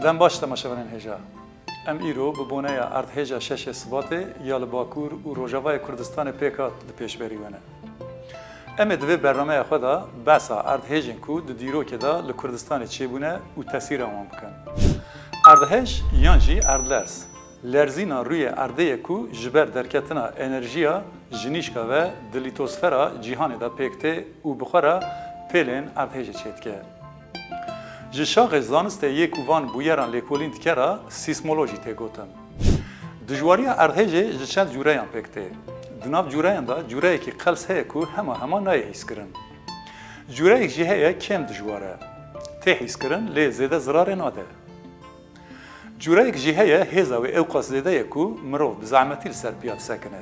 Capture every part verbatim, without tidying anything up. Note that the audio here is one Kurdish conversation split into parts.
Dem baş temaşevanên hêja. Em îro bi boneya erdhêja şeşê Sibatê ya li Bakur û Rojavayê Kurdistanê pêk hat li pêşberî we ne. Em ê di vê bernameya xwe de behsa erdhêjên ku di dîrokê de li Kurdistanê çêbûne û tesîra wan bikin. Erdhêj yan jî erdlerz, lerzîna rûyê erdê ye ku ji ber derketina enerjiya ji nîşka ve di lîtosfera cîhanê de pêk tê û bi xwe re pêlên erdhêjê çêdike. Ji şaxê zanistê yê ku van bûyeran lêkolîn dike re sîsmolojî tê gotin. Dijwariya erdhêjê ji çend cûreyan pêk tê. Di nav cûreyan de cûreyekî qels heye ku hema hema nayê hîskirin. Cûreyek jî heye kêm dijwar e. Tê hîskirin lê zêde zirarê nade. Cûreyek jî heye hêza wê ewqas zêde ye ku mirov bi zehmetî li ser piya disekine.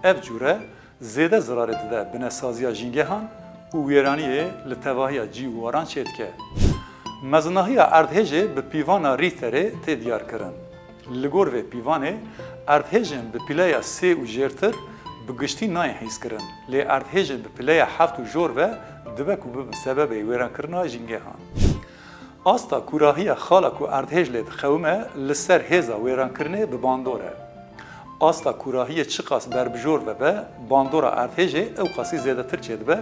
Ev cûre zêde zirarê dide binesaziya jîngehan û wêraniyê li tevahiya cî û waran çêdike. Mezinahiya erdhêjê bi pîvana Rîhterê tê diyarkirin. Li gor vê pîvanê, erdhêjên bi pîleya sê û jêrtir bi giştî nayên hîskirin, lê erdhêjên bi pîleya heft û jor ve dibe ku bibin sebebê wêrankirina jîngehan. Asta kûrahiya xala ku erdhêj lê diqewime li ser hêza wêrankirinê bi bandor e. Asta kûrahiyê çiqas berbijor vebe, bandora erdhêjê ewqasî zêdetir çêdibe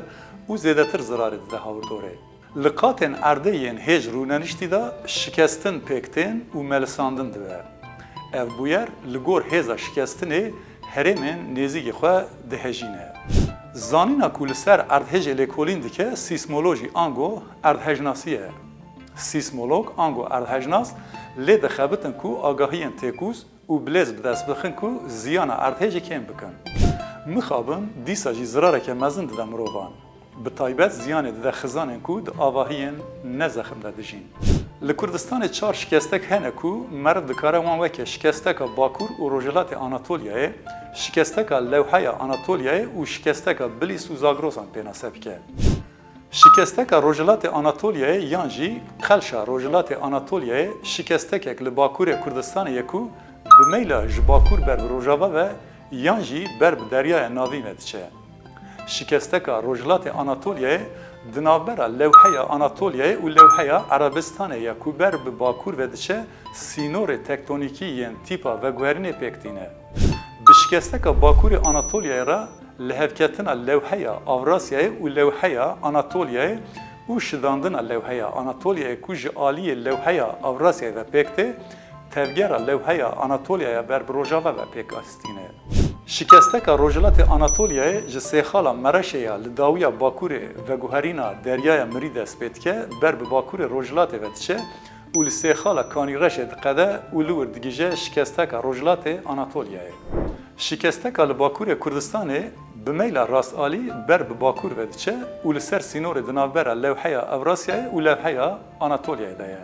û zêdetir zirarê dide hawirdorê. Li qatên erdê yên hêj rûneniştî de şikestin pêk tên û melisandin dibe. Ev bûyer li gor hêza şikestinê herêmên nêzîkî xwe dihejîne. Zanîna ku li ser erdhêjê lêkolîn dike sîsmolojî ango erdhejnasî ye. Sîsmolog ango erdhejnas lê dixebitin ku agahiyên têkûz û bilêz bi dest bixin ku ziyana erdhêjê kêm bikin. Mixabin dîsa jî zirareke mezin dide mirovan. Bi taybet ziyanê dide xizanên ku di avahiyên ne zexm de dijîn. Li Kurdistanê çar şikestek hene ku meriv dikare wan weke şikesteka Bakur û Rojhilatê Anatolyayê, şikesteka Lewheya Anatolyayê û şikesteka Bilîs û Zagrosan pênase bike. Şikesteka Rojhilatê Anatolyayê yan jî Qelşa Rojhilatê Anatolyayê şikestekek li Bakurê Kurdistanê ye ku bi meyla ji Bakur ber bi Rojava ve yan jî ber bi Deryaya Navîn ve diçe. Şikesteka Rojhilatê Anatolyayê di navbera Lewheya Anatolyayê û Lewheya Erebistanê ye ku ber bi Bakur ve diçe, sînorê tektonîkî yên tîpa veguherînê pêk tîne. Bi şikesteka Bakurê Anatolyayê re lihevketina Lewheya Avrasyayê û Lewheya Anatolyayê û şidandina Lewheya Anatolyayê ku ji aliyê Lewheya Avrasyayê ve pêk tê, tevgera Lewheya Anatolyaya ber bi Rojava ve pêk astîne. Şikesteka Rojhilatê Anatolyayê ji Sêxala Mereşê ya li dawiya bakurê veguherîna Deryaya Mirî dest pê dike, ber bi bakurê rojhilatê ve diçe û li Sêxala Kanîreşê diqede û li wir digihîje şikesteka Rojhilatê Anatolyayê. Şikesteka li Bakurê Kurdistanê bi meyla rastalî ber bi bakur ve diçe û li ser sînorê di navbera Lewheya Ewrasyayê û Lewheya Anatolyayê de ye.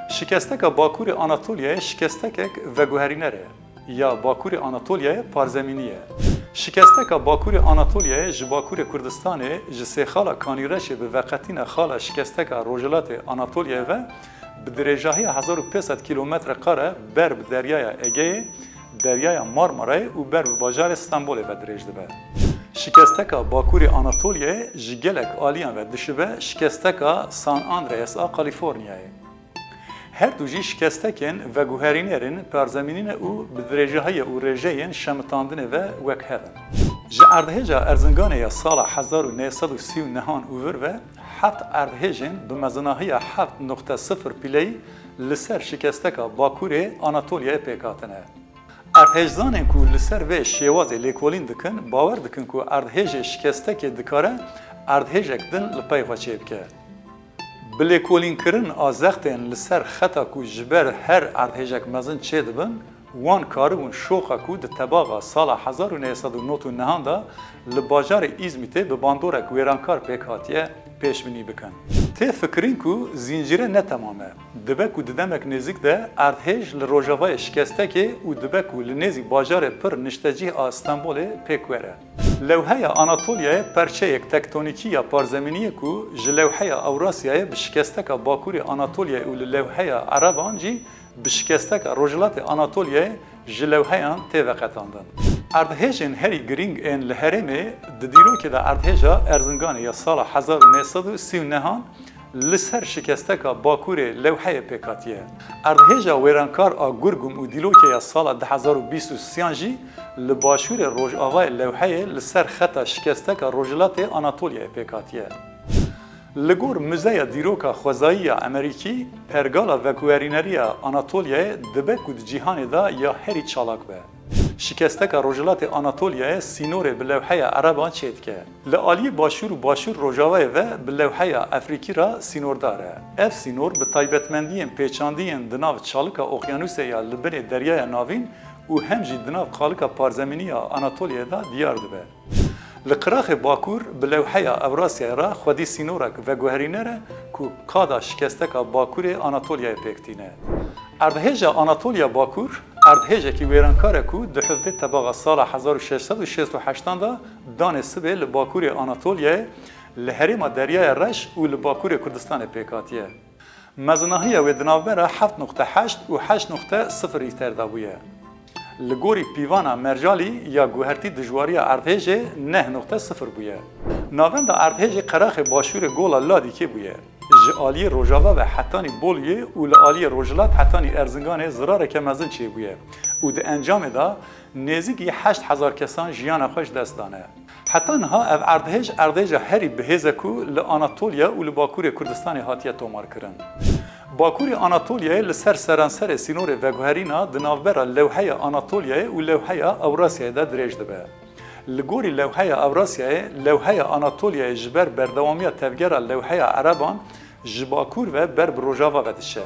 Şikesteka Bakurê Anatolyayê şikestekek veguherîner e, ya Bakurê Anatolyayê parzemînî ye. Şikesteka Bakurê Anatolyayê ji Bakurê Kurdistanê, ji Sêxala Kanîreşê bi veqetîna xala şikesteka Rojhilatê Anatolyayê ve, bi dirêjahiya hezar û pênc sed kîlometre kare ber bi Deryaya Egeyê, Deryaya Marmarayê û ber bi bajarê Stenbolê ve dirêj dibe. Şikesteka Bakurê Anatolyayê ji gelek aliyan ve dişibe şikesteka San Andreas a Kalîforniyayê. Her du jî şikestekên veguherînerên parzemînî ne û bi dirêjahiya û rêjeyên şemitandinê ve wek hev in. Ji erdhêja Erzinganê ya sala hezar û neh sed û sî û nehan û vir ve heft erdhêjên bi mezinahiya heft nokte sifir pîleyî li ser şikesteka Bakurê Anatolyayê pêk hatine. Erdhêjzanên ku li ser vê şêwazê lêkolîn dikin, bawer dikin ku erdhêjê şikestekê dikare erdhêjek din li pey xwe çêbike. Bi lêkolînkirin a zextên li ser xeta ku ji ber her erdhêjek mezin çêdibin, wan karibûn şoxa ku di tebaxa sala hezar û neh sed û nod û nehan de li bajarê Îzmîtê bi bandorek wêrankar pêk hatiye, pêşbînî bikin. Tê fikirîn ku zîncîre ne temam e. Dibe ku di demek nêzîk de erdhêj li rojavayê şikestekê û dibe ku li nêzî bajarê pir niştecîh a Stenbolê pêk were. Lewheya Anatolyayê perçeyek tektonîkî ya parzemînî ye ku ji lewheya Ewrasyayê bi şikesteka Bakurê Anatolyayê û li lewheya Ereban jî bi şikesteka Rojhilatê Anatolyayê ji lewheyan tê veqetandin. Erdhêjên herî girîng ên li herêmê di dîrokê de erdhêja Erzinganê ya sala hezar û neh sed û sî û nehan Li ser şikesteka bakurê lewheyê pêk hatiye. Erdhêja wêrankar a Gurgum û Dîlokê ya sala du hezar û bîst û sêyan jî li başûrê rojavayê lewheyê li ser xeta şikesteka rojhilatê Anatolyayê pêk hatiye. Li gor Muzeya Dîroka Xwezayî ya Emerîkî, pergala veguherîneriya Anatolyayê dibe ku di cîhanê de ya herî çalak be. Şikesteka rojhilatê Anatolyayê sînorê bi lewheya ereban çêdike. Li aliyê başûr û başûr rojavayê ve bi lewheya Efrîkî re sînordar e. Ev sînor bi taybetmendiyên pêçandî yên di nav çalika okyanûsê ya li binê Deryaya Navîn û hem jî di nav qalika parzemînî ya Anatolyayê de diyar dibe. Li qiraxê bakur bi lewheya Ewrasyayê re xwedî sînorek veguherîner e ku qada şikesteka bakurê Anatolyayê pêk tîne. Erdhêja Anatolya Bakur, erdhêjekî wêrankar e ku di hevdê tebaxa sala hezar û şeş sed û şêst û heştan de danê sibê li bakurê Anatolyayê, li herêma Deryaya Reş û li bakurê Kurdistanê pêk hatiye. Mezinahiya wê di navbera heft nuqte heşt û heşt nuqte sifir Rîhter de bûye. Li gorî pîvana Mercalî ya guhertî dijwariya erdhêjê neh nuqte sifir bûye. Navenda erdhêjê qeraxê başûrê Gola Ladîkê bûye. Ji aliyê rojava ve hetanî Boluyê û li aliyê rojhilat hetanî Erzinganê zirareke mezin çêbûye û di encamê de nêzîkî heşt hezar kesan jiyana xwe ji dest dane. Heta niha ev erdhêj, erdhêja herî bihêz e ku li Anatolya û li Bakurê Kurdistanê hatiye tomarkirin. Bakurê Anatolyayê li ser seranserê sînorê veguherîna di navbera lewheya Anatolyayê û lewheya Ewrasyayê de dirêj dibe. Li gorî lewheya Ewrasyayê, lewheya Anatolyayê ji ber berdewamiya tevgera lewheya ereban ji bakur ve ber bi rojava ve diçe.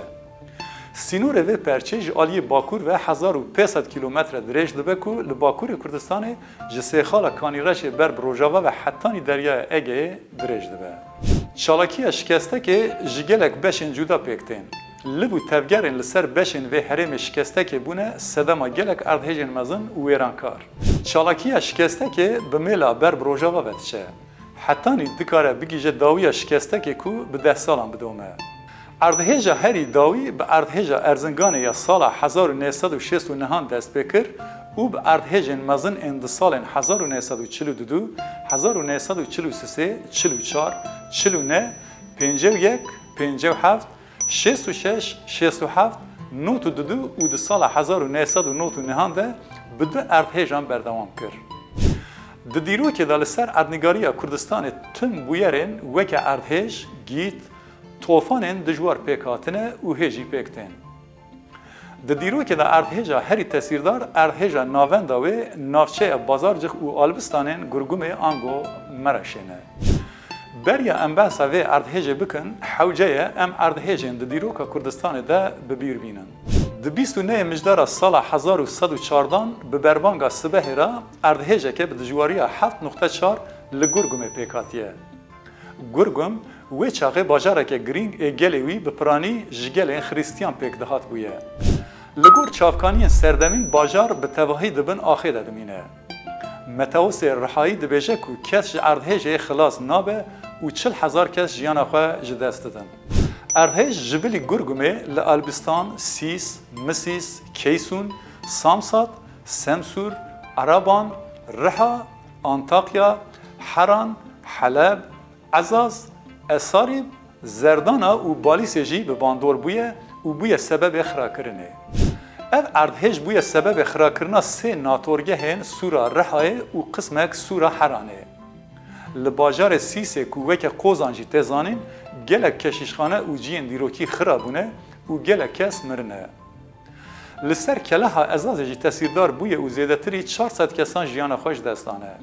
Sînorê vê perçê ji aliyê bakur ve hezar û pênc sed kîlometre dirêj dibe ku li bakurê Kurdistanê ji Sêxala Kanîreşê ber bi rojava ve hetanî Deryaya Egeyê dirêj dibe. Çalakiya şikestekê ji gelek beşên cuda pêk tên. Liv û tevgerên li ser beşên vê herêmê şikestekê bûne sedema gelek erdhêjên mezin û wêrankar. Çalakiya şikestekê bi mêla ber bi rojava ve diçe. Hetanî dikare bigihîje dawiya şikestekê ku bi deh salan bidome. Erdhêja herî dawî bi erdhêja Erzinganê ya sala hezar û neh sed û şêst û nehan dest pê kir û bi erdhêjên mezin ên di salên hezar û neh sed û çil û du, hezar û neh sed û çil û sê, çil û çar, çil û neh, pêncî û yek, pêncî û heft, şêst û şeş, şêst û heft, nod û du û di sala hezar û neh sed û nod û nehan de bi du erdhêjan berdewam kir. Di dîrokê de li ser erdnîgariya Kurdistanê tim bûyerên weke erdhêj, gît, tofanên dijwar pêk hatine û hê jî pêk tên. Di dîrokê de erdhêja herî tesîrdar, erdhêja navenda wê navçeya Bazarcix û Albistanên Gurgumê ango Mereşê ne. Beriya em behsa vê erdhêjê bikin, hewce ye em erdhêjên di dîroka Kurdistanê de bi bîr bînin. Di bîst û nehê mijdara sala hezar û sed û çardan bi berbanga sibehê re erdhêjeke bi dijwariya heft nuqte çar li Gurgumê pêk hatiye. Gurgum wê çaxê bajareke girîng ê gelê wî bi piranî ji gelên Xirîstiyan pêk dihat bûye. Li gor çavkaniyên serdemîn bajar bi tevahî di bin axê de dimîne. Meteosê Rihayî dibêje ku kes ji erdhêjê xilas nabe û çil hezar kes jiyana xwe ji dest didin. Erdhêj ji bilî Gurgumê li Albistan, Sîs, Misîs, Keysûn, Samsat, Semsûr, Ereban, Riha, Antakya, Heran, Heleb, Ezaz, Esarîb, Zerdana û Balîsê jî bi bandor bûye û bûye sebebê xirakirinê. Ev erdhêj bûye sebebê xirakirina sê natorgehên sûra Rihayê û qismek sûra Heranê. Li bajarê Sîsê ku weke Qozan jî tê zanîn, gelek keşîşxane û cihên dîrokî xira bûne û gelek kes mirine. Li ser keleha Ezazê jî tesîrdar bûye û zêdetirî çar sed kesan jiyana xwe ji dest dane.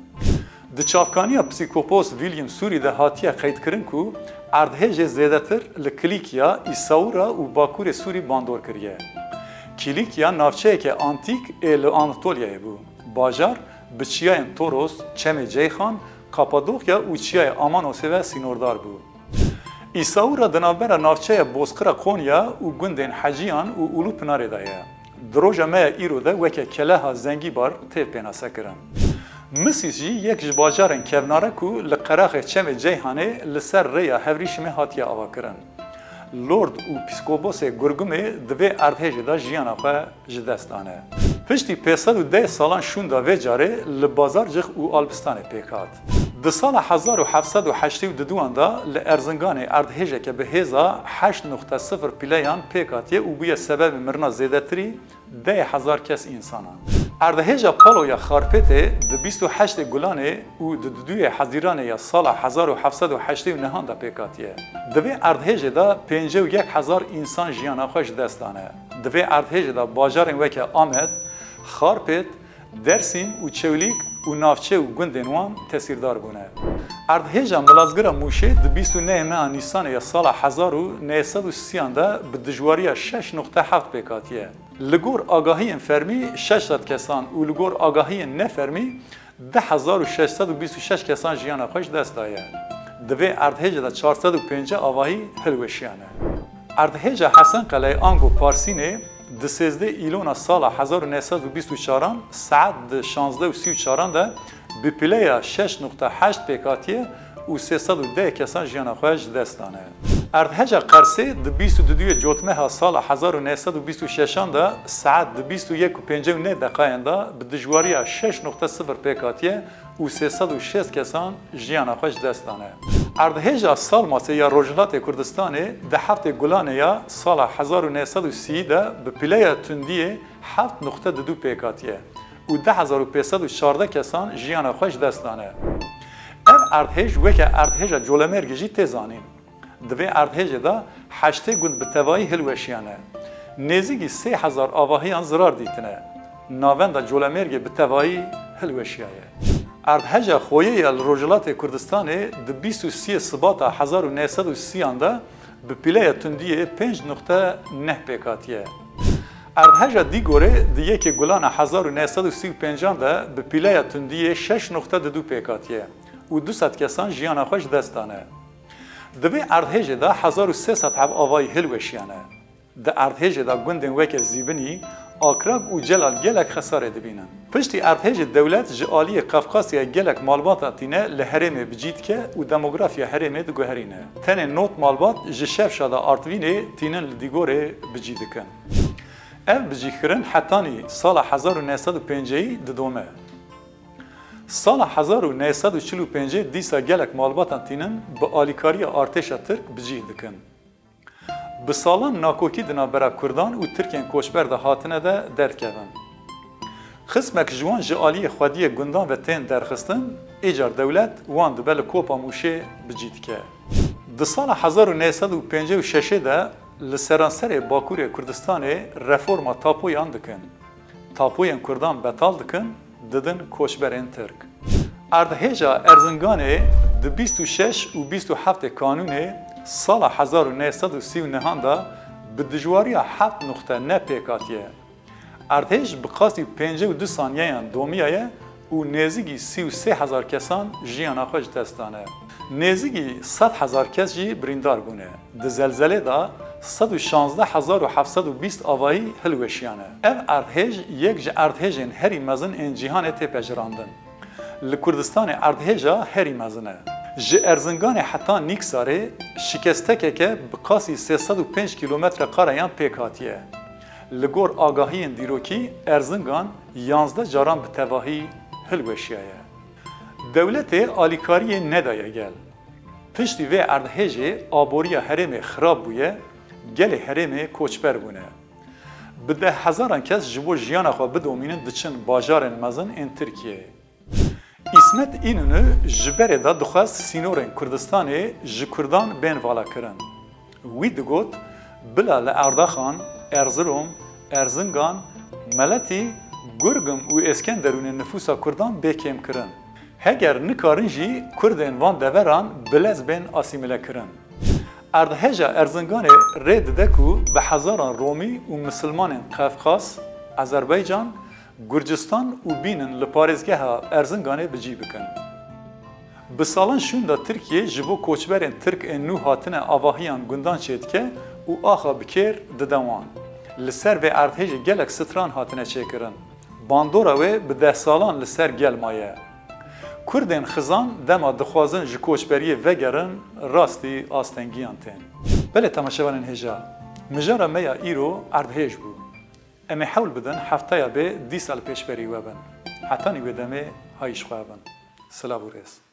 Di çavkaniya psîkopos William Sûrî de hatiye qeydkirin ku erdhêjê zêdetir li Kilîkya, Îsaûra û Bakurê Sûrî bandor kiriye. Kilîkya navçeyeke antîk ê li Anatolyayê bû. Bajar bi çiyayên Toros, Çemê Ceyxan, Kapadokya û Çiyayê Amanosê ve sînordar bû. Îsaûra di navbera navçeya Bozqira Konya û gundên Heciyan û Ulupınarê de ye. Di roja me ya îro de weke keleha Zengîbar tê pênasekirin. Misîs jî yek ji bajarên kevnar e ku li qeraxê Çemê Ceyhanê li ser rêya Hevrîşimê hatiye avakirin. Lord û pîskobosê Gurgumê di vê erdhêjê de jiyana xwe ji dest dane. Piştî pênc sed û deh salan şûnda vê carê li Bazarcix û Albistanê pêk hat. Di sala hezar û heft sed û heştê û duduan de li Erzinganê erdhêjeke bi hêza heşt nuqte sifir pîleyan pêk hatiye û bûye sebebê mirina zêdetirî deh hezar kes însanan. Erdhêja Palo ya Xarpêtê di bîst û heştê Gulanê û di duduyê Hezîranê ya sala hezar û heft sed û heştê û nehan de pêk hatiye. Di vê erdhêjê de pêncî û yek hezar însan jiyana xwe ji dest dane. Di vê erdhêjê de bajarên weke Amed, Xarpêt, Dêrsim û Çewlîg û navçe û gundên wan tesîrdar bûne. Erdhêja Milazgira Mûşê di bîst û nehê meha Nîsanê ya sala hezar û neh sed û sîyan de bi dijwariya şeş nuqte heft pêk hatiye. Li gor agahiyên fermî şeş sed kesan û li gor agahiyên nefermî du hezar û şeş sed û bîst û şeş kesan jiyana xwe ji dest daye. Di vê erdhêjê de çar sed û pêncî avahî hilweşiyane. Erdhêja Hesenqeleyê ango Parsînê di sêzdeh Îlona sala hezar û neh sed û bîst û çaran saet di şazdeh û sî û çaran de bi pîleya şeş nuqte heşt pêk hatiye û sê sed û deh kesan jiyana xwe ji dest dane. Erdhêja Qersê di bîst û duduyê Cotmeha sala hezar û neh sed û bîst û şeşan de saet di bîst û yek û pêncî û neh deqayan de bi dijwariya şeş nuqte sifir pêk hatiye û sê sed û şêst kesan jiyana xwe ji dest dane. Erdhêja Salmasê ya Rojhilatê Kurdistanê di heftê Gulanê ya sala hezar û neh sed û sî de bi pîleya tundiyê heft nuqte didu pêk hatiye û du hezar û pênc sed û çardeh kesan jiyana xwe ji dest dane. Ev erdhêj weke erdhêja Colemêrgê jî tê zanîn. Di vê erdhêjê de heştê gund bi tevayî hilweşiyane. Nêzîkî sê hezar avahiyan zirar dîtine. Navenda Colemêrgê bi tevayî hilweşiyaye. Erdhêja Xoyê ya li Rojhilatê Kurdistanê di bîst û siyê Sibata hezar û neh sed û sîyan de bi pîleya tundiyê pênc nuqte neh pêk hatiye. Erdhêja Dîgorê di yekê Gulana hezar û neh sed û sî û pêncan de bi pîleya tundiyê şeş nuqte didu pêk hatiye û du sed kesan jiyana xwe ji dest dane. Di vê erdhêjê de hezar û sê sed heb avayî hilweşiyane. Di erdhêjê de gundên weke Zîbinî, Akrag û Celal gelek xesarê dibînin. Piştî erdhêjê dewlet ji aliyê Qafqasyayê gelek malbata tîne li herêmê bi cî dike û demografya herêmê diguherîne. Tenê nod malbat ji şevşa de Artvînê tînin li Dîgorê bi cî dikin. Ev bicîkirin hetanî sala hezar û neh sed û pêncî didome. Sala hezar û neh sed û çil û pêncê dîsa gelek malbatan tînin bi alîkariya artêşa Tirk bi cîh dikin. Bi salan nakokî di navbera Kurdan û Tirkên koçber de hatine de derdikevin. Xismek ji wan ji aliyê xwediyê gundan ve tên derxistin, êcar dewlet wan dibe li Kopa Mûşê bi cî dike. Di sala hezar û neh sed û pêncî û şeşê de li seranserê Bakurê Kurdistanê reforma tapoyan dikin. Tapoyên Kurdan betal dikin, didin koçberên Tirk. Erdhêja Erzinganê di bîst û şeş û bîst û heftê Kanûnê sala hezar û neh sed û sî û nehan de bi dijwariya heft nuqte neh pêk hatiye. Erdhêj bi qasî pêncî û du saniyeyan domiyaye û nêzîkî sî û sê hezar kesan jiyana xwe ji dest dane. Nêzîkî sed hezar kes jî birîndar bûne. Di zelzelê de sed û şazdeh hezar û heft sed û bîst avahî hilweşiyane. Ev erdhêj yek ji erdhêjên herî mezin ên cîhanê tê pejirandin. Li Kurdistanê erdhêja herî mezin e. Ji Erzinganê heta Nîksarê şikestekeke bi qasî sê sed û pênc kîlometre kareyan pêk hatiye. Li gor agahiyên dîrokî, Erzingan yanzdeh caran bi tevahî hilweşiyaye. Dewletê alîkariyê nedaye gel. Piştî vê erdhêjê aboriya herêmê xirab bûye, gelê herêmê koçber bûne. Bi deh hezaran kes ji bo jiyana xwe bidomînin diçin bajarên mezin ên Tirkiyeyê. Îsmet Înûnû ji berê de dixwest sînorên Kurdistanê ji Kurdan bên valakirin. Wî digot, bila li Erdaxan, Erzirom, Erzingan, Meletî, Gurgum û Êskenderûnê nifûsa Kurdan bê kêmkirin. Heger nikarin jî Kurdên van deveran bi lez bên asîmîlekirin. Erdhêja Erzinganê rê dide ku bi hezaran Romî û Misilmanên Qefqas, Azerbaycan, Gurcistan û bînin li parêzgeha Erzinganê bi cî bikin. Bi salan şûnda Tirkiye ji bo koçberên Tirk ên nû hatine avahiyan gundan çêdike û axa bi kêr dide wan. Li ser vê erdhêjê gelek stran hatine çêkirin. Bandora wê bi deh salan li ser gel maye. Kurdên xizan dema dixwazin ji koçberiyê vegerin, rastî astengiyan tên. Belê temaşevanên hêja, mijara me ya îro erdhêj bû. Em ê hewl bidin hefteya bê dîsa li pêşberî we bin. Hetanî wê demê hayî ji xwe bin. Silav û rêz.